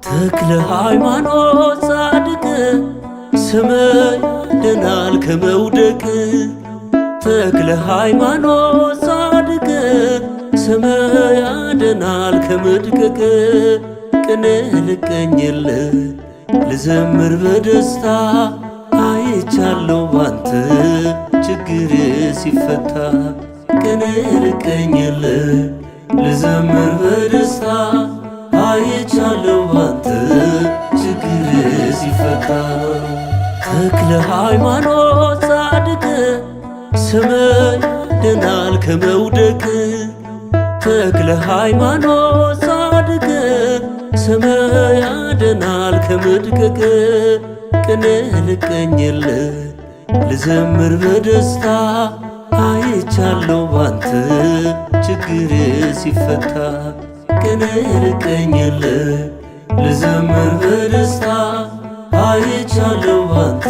ተክለ ሃይማኖት ጻድቅ ስም ያድናል ከመውደቅ። ተክለ ሃይማኖት ጻድቅ ስም ያድናል ከመድቀቅ። ቅኔ ልቀኝልህ ልዘምር በደስታ አይቻለሁ ባንተ ችግር ሲፈታ። ቅኔ ልቀኝልህ ልዘምር በደስታ አይቻለሁ ባንተ ችግር ሲፈታ። ተክለ ሃይማኖት ጻድቅ ስም ያድናል ከመውደቅ። ተክለ ሃይማኖት ጻድቅ ስም ያድናል ከመድቀቅ። ቅኔ ልቀኝልህ ልዘምር በደስታ አይቻለሁ ባንተ ችግር ሲፈታ። ቅኔ ልቀኝልህ ልዘምር በደስታ አይቻለሁ ባንተ